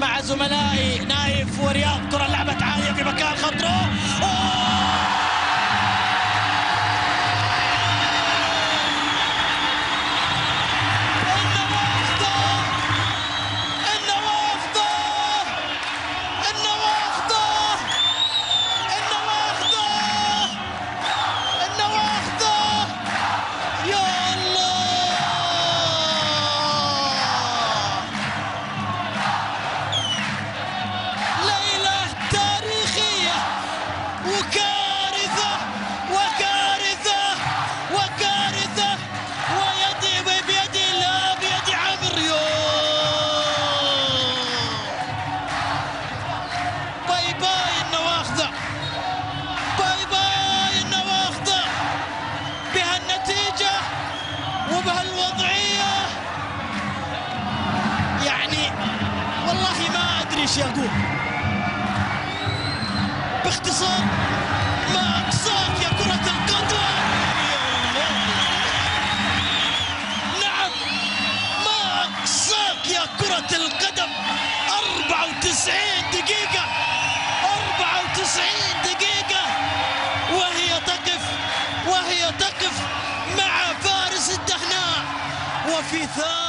مع زملائي نايف ورياض. كرة لعبت عالية في مكان خطر. النواخذة يا الله، ليلة تاريخية وكارثة وكارثة وكارثة، ويدي بيدي لا بيد عمرو. bye bye النواخذة، bye bye النواخذة بهالنتيجة وبهالوضعية. يعني والله ما أدري ايش أقول. باختصار ما أقصاك يا كرة القدم. نعم، ما أقصاك يا كرة القدم. 94 دقيقة، 94 دقيقة وهي تقف، وهي تقف مع فارس الدهناء. وفي ثانية